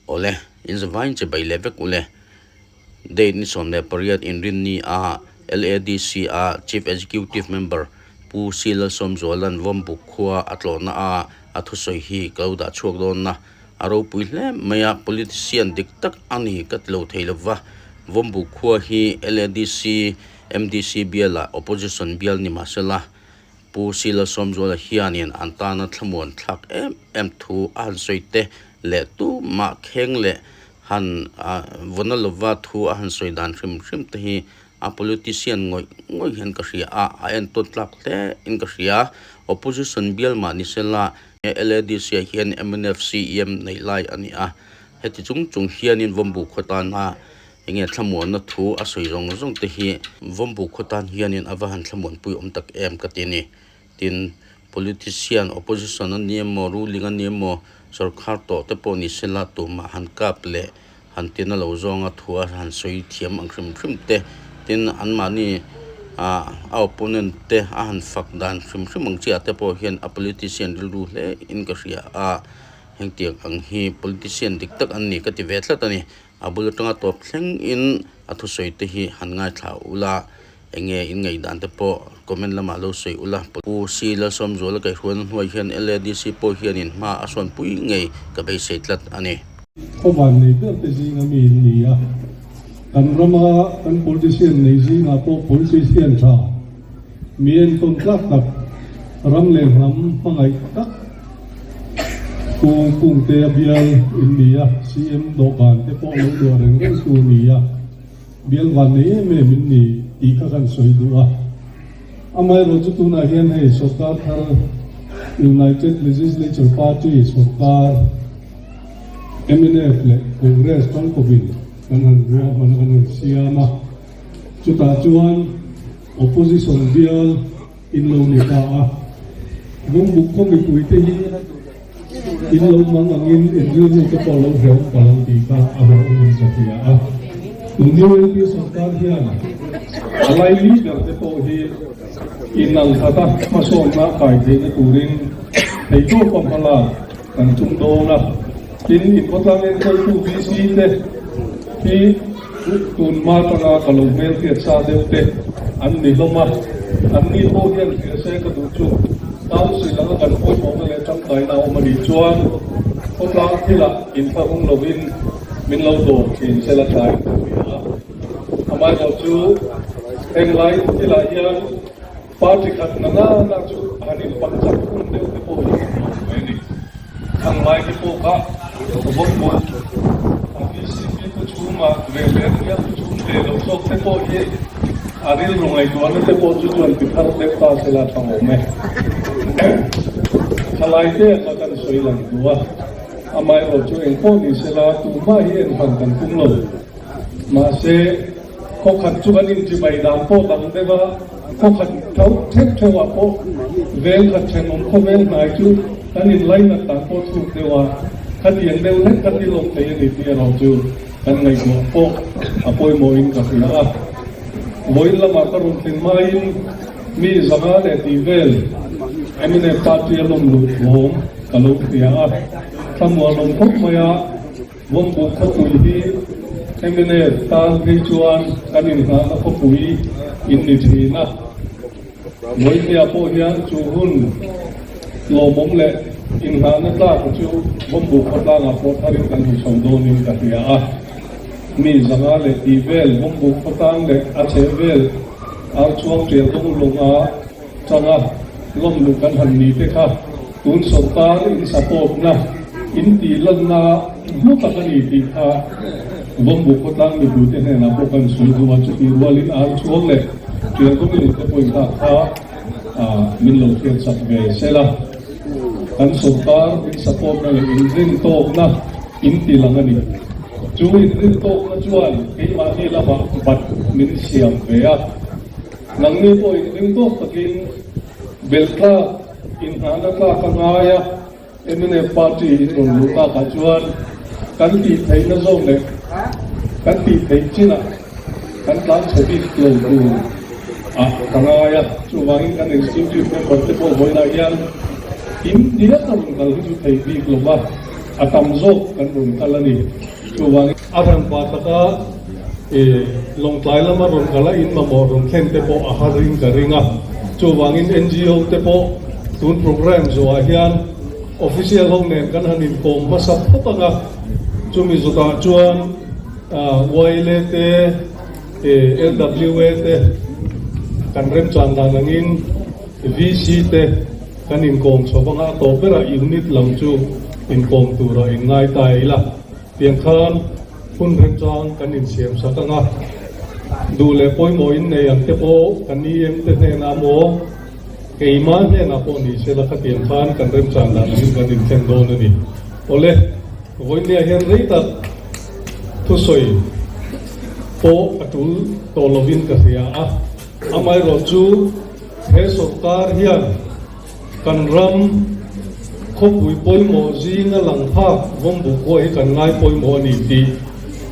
Awle, in zavaiin chibai leh vek ule. Date ni 18 inrinni a LADC a Chief Executive Member Pu C Lalsawmzuala'n Vawmbuk khua a tlawhna a a thusawi hi ka lo dah chhuak dawn a, a ropui hle mai a, politician dik tak a ni ka ti lo thei lova, Vawmbuk khua hi LADC MDC bialah opposition bial ni mahsela Pu C Lalsawmzuala hianin an tana thlamuan thlak em em thu a han sawi te leh tumah kheng leh han vawna lova thu a han sawi dan hrim hrim te hi a politician ngawih ngawih hian ka hria a, a entawn tlak hle in ka hria. Opposition bial mah ni sela LADC ah hian mnf CEM neih lai a ni a, heti chung chung hianin Vawmbu khaw tana enge thlamuanna thu a sawi zawng zawng te hi Vawmbu khaw tan hianin a va han thlamuanpui awm tak em ka ti a ni. Tin, politician, opposition a ni emaw, ruling a ni emaw, sorkar tawh te pawh ni sela tumah han kap leh han tina lo zawnga thu a han sawi thiam ang hrim hrim te, tin anmahni ah a opponent te a han fak dan hrim hrim ang chiah te pawh hian a politician rilru hle in ka hria a, hengtiang ang hi politician dik tak an ni ka ti ve tlat a ni. A bul atanga tawp thleng in a thusawi te hi han ngaithla ula enge in ngaihdan te pawh comment lamah lo sawi ula. Pu C Lalsawmzuala kaihruaina hnuai hian LADC pawh hianin hma a sawnpui ngei ka beisei tlat a ni. Khawvan nei ber te zinga mi in ni a, kan rama kan politician nei zingah pawh politician tha, mi entawn tlak tak, ram leh hnam hmangaih tak Pu Kungtea bial in ni a, CM dawhkan te pawh lo duah reng reng tu a ni a. Bial van nei em em in ni tih kha kan sawi duh a. Amaherawh chu tunah hian hei sorkar thar United Legislature Party sorkar mnf leh Congress tangkawpin kan han ruahman a kan han siam a. Chutah chuan opposition bial in lo ni ta a. Bungbuk khaw mipuite hi in lo mang angin in rilru te pawh lo hrehawm ta lo tih kha a hlauhawmin ka hria a. Tun UNP sorkar hian a lai leader te pawh hi inang khata hmasawnna kai theihna turin theihtawpa hmalak kan tum dawn a. Tin, inkhawtlang enkawltu VC te hi tun hma atanga ka lo hmelhriat sa deuh te an ni hlawm a, an ni pawh hian hria se ka duh chu council anga kan pawimawhna leh tangkaina a awm a nih chuan khawtlang thilah inthlahrung lovin min lo dawr thin se la tlai ka hria a. Amaherawhchu henglai thilah hian Party khat na na na chu han inpang chak hun deuh te pawh hi a awm mai a ni. Thang lai te pawh kha vawk bul a VCP pu chhungah ve leh nia pu chhung ve lo zawk te pawh hi a rilru ngaihtuahna te pawh chu chuan ti thar deuh ta se la tha awm e. Thalai te kha kan sawi lang duh a, amaherawh chu engpawh ni se la tumah hi enhman kan tum lo. Mahse, Khawkhat chu kan inchibai dan pawh dang deuh a, khawkhat tho theuh theuhah pawh vel khat thenawm khawvel hnai chu kan inlainat dan pawh thuk deuh a, khatiang deuh hlek kha thil awm thei a ni tih erawh chu kan ngaihtuah pawh a pawimawhin ka hria a. Vawiin lamah ka rawn thlen hmain mi zanga leh tih vel mnf party a lawm luh thawm ka lo hria a, thlamuanawm khawp mai a. Vawmbuk khawpui hi mnf tan phei chuan kan inngahna khawpui in ni thin a. Vawinia pawh hian chu hun lawmawm leh inngahna tlak chu Vawmbuk khawtlangah pawh tharin kan hmu chho dawnin ka hria a. Mi zanga leh tih vel Vawmbuk khawtlang leh a chheh vel ar chuang tial dawng lawnga tanga lawm luh kan han ni te kha tun sorkar in support na in tih lanna hlu tak a ni tih kha Vawmbuk khawtlang mipui te hnenah pawh kan sawi duh a, chutih rualin ar chhuang leh tial dawng in te pawhin kha kha min lo hriat chak ve sela. Kan sorkar in support na leh in rin tawkna in ti lang a ni. Chu in rin tawkna chuan keimahni lamah bat min siam ve a. Nangni pawh in ring tawk takin belh tlak, inhnahna tlak a ngai a, mnf party in rawn luh takah chuan kan tih theihna zawk leh kan tih theih chinah kan tlan chhe bik lo tur ah ka ngai a. Chuvangin kan executive member te pawh vawiinah hian in diak a rawn kal hi chu thei bik lo va. A tam zawk kan rawn kal a ni. Chuvangin a ran pa taka Lawngtlai lama rawn kal a in mamawh rawn thlen te pawh a har in ka ring a. Chuvangin NGO te pawh tun programme zawhah hian official ho nen kan han inkawm hmasa phawt ang a. Chumi zawtah chuan YLA te, LWA te kan remchan dan angin VC te kan inkawm chho vang a, a tawp berah unit lam chu inkawm turah inngai ta ila. Tiang khan hun remchang kan insiam sak ang a, duh leh pawimawh innei ang te pawh kan EM te hnenah maw keimah hnenah pawh ni sela khatiang khan kan remchan dan angin kan inthlen dawn a ni. Awle, vawinia hian rei tak thusawi pawh a tul tawh lovin ka hria a, amaherawh chu he sawrkar hian kan ram khawpui pawimawh zinga lang phak Vawmbuk khua hi kan ngai pawimawh a ni tih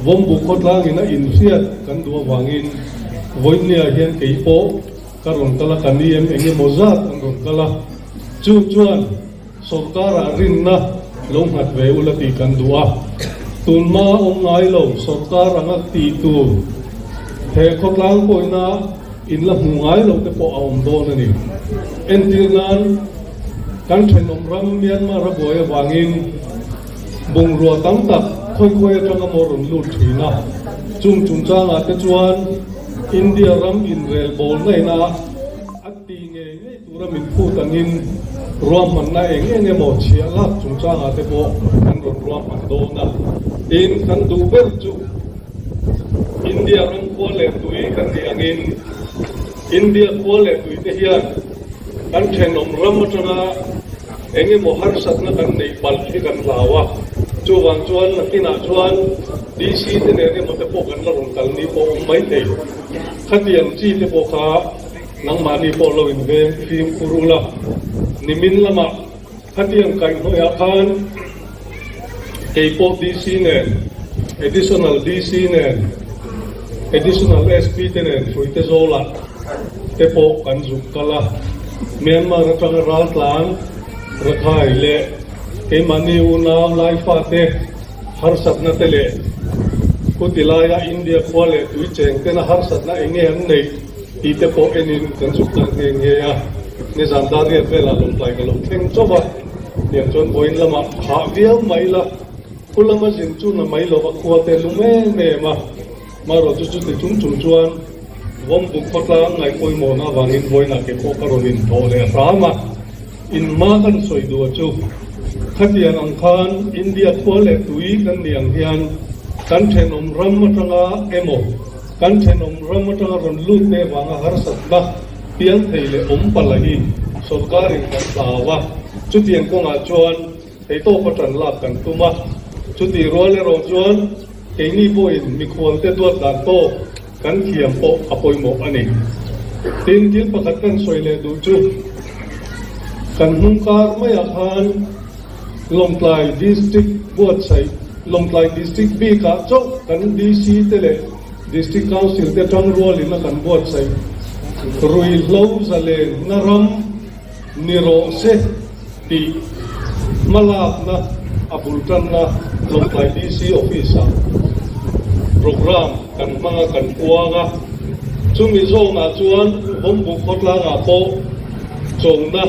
Vawmbuk khawtlangin a inhriat kan duh avangin vawinia hian kei pawh ka rawn kal a, kan EM eng emaw zat an rawn kal a, chu chuan Sawrkarah rinna lo nghat ve ula tih kan duh a, tunhma awm ngai lo sawrkar anga tih tur he khawtlang pawhina in la hmu ngai lo te pawh a awm dawn a ni. Entir nan, kan thenawm ram Myanmar a buai avangin bungrua tam tak khawi khawi atanga maw rawn lut thin a, chung chungchangah te chuan India ram inrelbawlna ina a ti ngei ngei Tura min phut angin ruahmanna eng eng emaw chhiah lak chungchangah te pawh kan rawn ruahman dawn a. Tin, kan duh ber chu India ram khua leh tui kan nih angin India khua leh tui te hian kan thenawm ram atanga eng emaw harsatna kan neih palh hi kan hlau a. Chuvang chuan nakinah chuan DC te nen emaw te pawh kan la rawn kal ni pawh awm maithei. Khatiang chi te pawh kha Nangmahni pawh lo inveng fimkhur ula, nimin lamah khatiang kaihhnawihah khan kei pawh DC nen, Additional DC nen, Additional SP te nen Hruite Zawlah te pawh kan zuk kal a. Myanmar atanga raltlan, Rakhai leh keimahni unau Laifa te harsatna te leh khutilaia India khua leh tuicheng tena harsatna eng nge an neih Tih te pawh enin kan zuk kal nghe nghe a, nizan dar riat velah lawmtlai ka lo thleng chauh a, tiang chuan vawiin lamah hah viau mai la, khu lama zin chu na mai lova khua te lum em em a, marawh chu chuti chung chung chuan Vawmbuk khawtlang ngaih pawimawhna avangin vawiinah ke pawh ka rawn inthawh leh hram a, in hma kan sawi duh chu khatiang ang khan India khua leh tui kan nih ang hian kan thenawm ram atanga emaw, Kan thenawm ram atanga rawn lut te vanga harsatna piang thei leh awm pala hi sawrkarin kan hlau a, chutiang kawngah chuan theitawpa tan lak kan tum a, chutih rual erawh chuan keini pawhin mikhualte duat dan tawk kan thiam pawh a pawimawh a ni. Tin, thil pakhat kan sawi leh duh chu kan hnung kar maiah khan Lawngtlai District buatsaih Lawngtlai District bikah chauh kan DC te leh District Council te tangrualin a kan buatsaih ruihhlo zalen na ram ni rawh se tih hmalakna a bul tanna Lawngtlai DC Office ah programme kan hmang a kan puang a, chumi zawnah chuan Vawmbuk khawtlangah pawh chona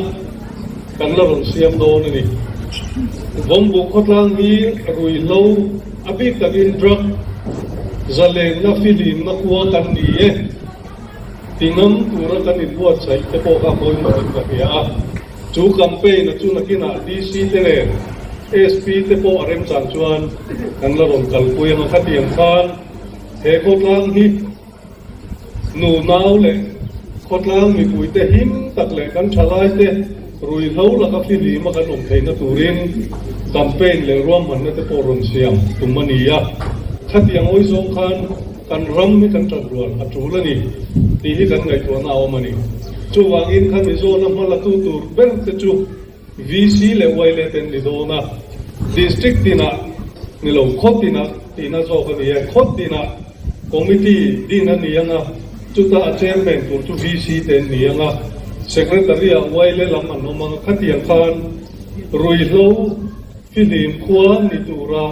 Kan la rawn siam dawn a ni. Vawmbuk khawtlang hi ruihhlo a bik takin drug zalenna filimna khua kan ni e ti ngam tura kan inbuatsaih te pawh kha pawimawhin ka hria a. Chu campaign a chu nakinah DC te nen SP te pawh a remchang chuan kan la rawn kalpui ang a khatiang khan he khawtlang hi Nu nau leh khawtlang mipuite him tak leh kan thalaite ruihhlo laka fihlima kan awm theihna turin campaign leh ruahmanna te pawh rawn siam tum a ni a. Khatiang awi zawng khan kan ram hi kan ṭan rual a ṭul a ni tih hi kan ngaihtuahna a awm a ni. Chuvangin kha Mizona hma latu tur ber te chu VC leh YLA te an ni dawn a, District tinah ni lo khaw tinah tihna zawk a ni e, khaw tinah Committee din a ni ang a, chuta a Chairman tur chu VC te an ni ang a, Secretary ah YLA lam an awm ang a, khatiang khan ruihhlo. Fihlim khua ni tura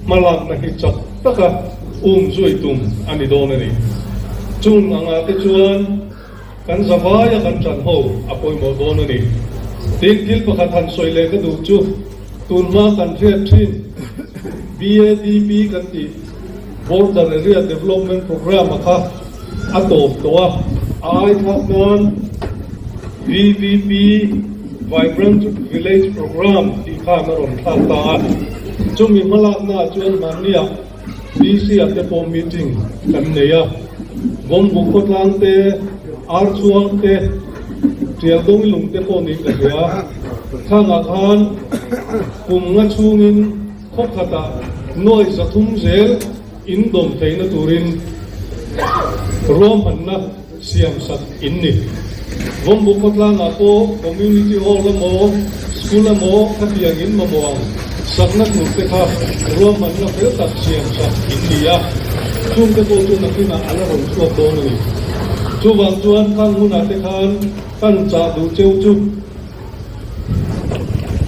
hmalakna hi chak taka um zui tum a ni dawn a ni. Chung anga te chuan kan zavaia kan ṭan ho a pawimawh dawn a ni. Tin, thil pakhat han sawi leh ka duh chu tunhma kan hriat ṭhin BADP kan tih Border Area Development Programme a kha a tawp tawh a, a ai thlak nan VVP, Vibrant Village Programme, tih khan a rawn thlak ta a. Chumi hmalaknaah chuan hmanniah DC-ah te pawh meeting kan nei a, Vawmbuk khawtlang te, Archhuang te, Tialdawilung te pawh niin ka hria. Khangah khan kum nga chhungin khaw khatah nuai 300 zel In dawm theihna turin ruahmanna siam sak in ni. Vawmbuk khawtlangah pawh Community Hall emaw, School emaw khatiang in mamawh ang sakna tur te kha ruahmanna fel tak siam sak in ni a, chungte pawh chu nakinah a la rawn chhuak dawn a ni. Chuvang chuan khang hunah te khan kan chah duh cheu chu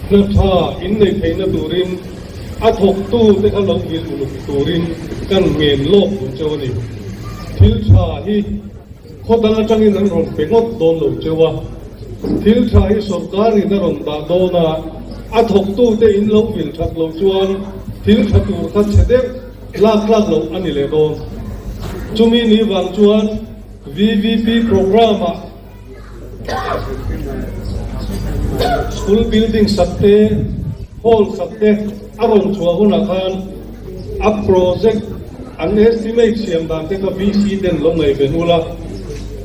hna tha in nei theihna turin, A thawktu te kha lo vil uluk turin kan ngen lawk duh cheu a ni. Thil tha hi khaw dang atangin an rawn pe ngawt dawn lo cheu a. Thil tha hi sawrkarin a rawn dah dawn a, a thawktu te in lo vil that loh chuan thil tha tur kha chhe deuh lak tlak loh a ni leh dawn. Chumi ni vang chuan VVP programme ah School building sak te, hall sak te a rawn chhuah hunah khan a project an estimate siam dan te kha VC ten lo ngaihven ula,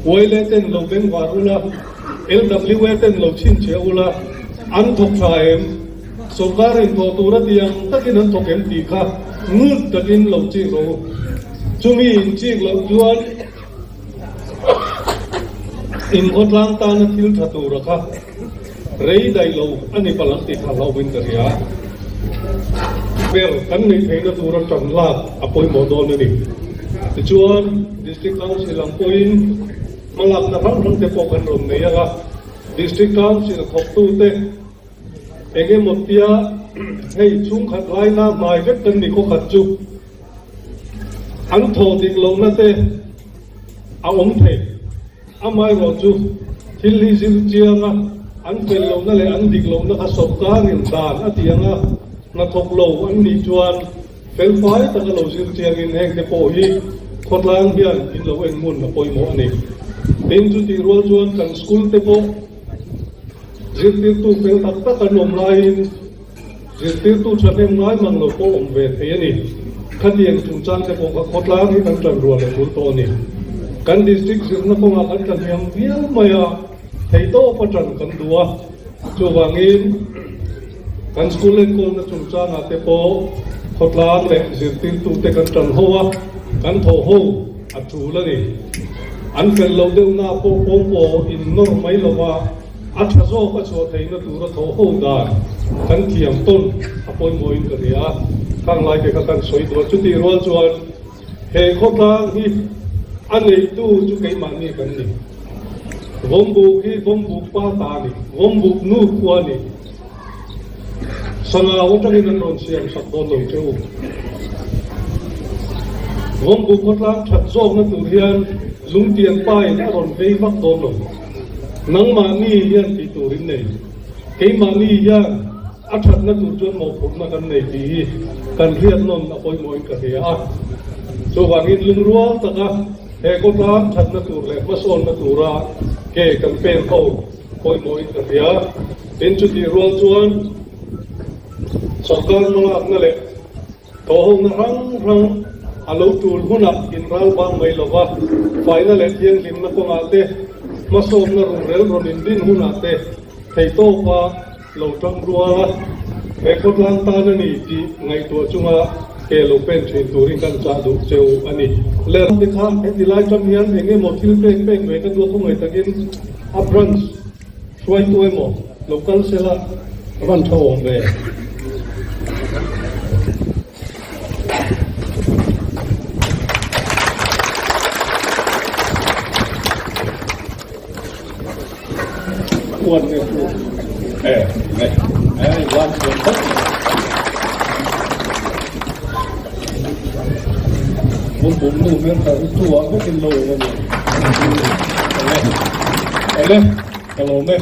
YLA ten lo bengvar ula, LWA ten lo chhinchhiah ula, an thawk tha em? Sorkar in thawh tur a ti ang takin an thawk em tih kha ngut takin lo chik rawh u. Chumi in chik loh chuan Inkhawtlang tana thil tha tura kha rei daih lo a ni palh ang tih kha hlauhin ka hria. Ber kan neih theihna tura tan lak a pawimawh dawn a ni. Tichuan, District Council ang pawhin hmalakna hrang hrang te pawh kan rawn nei ang a, District Council thawktute eng emaw tia hei chhungkhat laina hmai vek kan ni khawkhat chu, An thawh dik lohna te a awm thei. Amaherawh chu thil hi zir chiang a, an fel lohna leh an dik lohna kha sawrkarin dan a ti ang a, hnathawk lo an nih chuan felfai taka lo zir chiangin heng te pawh hi khawtlang hian in lo en ngun a pawimawh a ni. Tin, chutih rual chuan kan school te pawh zirtirtu fel tak tak an awm laiin, Zirtirtu thahnem ngai mang lo pawh awm ve thei a ni. Khatiang chungchang te pawh kha khawtlang hi kan tan rual a tul tawh a ni. Kan district zirna kawngah kan tla hniam viau mai a, theihtawp a tan kan duh a. Chuvangin kan school enkawlna chungchangah te pawh khawtlang leh zirtirtu te kan tan ho a, kan thawh ho a tul a ni. An fel loh deuhna pawh pawngpaw innawr mai lova, A tha zawk a chhuah theihna tura thawh ho dan kan thiam tawn a pawimawhin ka ria a, khang lai te kha kan sawi duh a, chutih rual chuan he khawtlang hi a neitu chu keimahni kan ni. Vawmbuk hi Vawmbuk pa ta a ni, Vawmbuk nu khua a ni. Sangau atangin an rawn siam sak dawn lo che u. Vawmbuk khawtlang that zawkna tur hian lungtiang pain a rawn vei vak dawn lo. Nangmahni hian tih tur in nei. Keimahni hian a thatna tur chuan mawhphurhna kan nei tih hi kan hriat nawn a pawimawhin ka hria a. Chuvangin lungrual taka he khawtlang thatna tur leh hmasawnna tura ke kan pen ho pawimawhin ka hria. Tin, chutih rual chuan sawrkar hmalakna leh thawhhawkna hrang hrang a lo tul hunah inral bang mai lova, faina leh thianghlimna kawngah te, hmasawmna ruhrel rawn indin hunah te theihtawpa lo tang rual a, he khawtlang tan a ni tih ngaihtuah chunga ke lo pen thin turin kan chah duh cheu a ni. Le te kha heti lai tam hian eng emaw thil pek pek ve ka duh a khawngaih takin a branch Hruaitu emaw lo kal sela a van tha awm ve. Kuan nge chu e e e van thiam khawp mai. Vawmbuk nu hmeltha hi tu ah vekin lo awm a ni. Awle, awle, ka lawm e.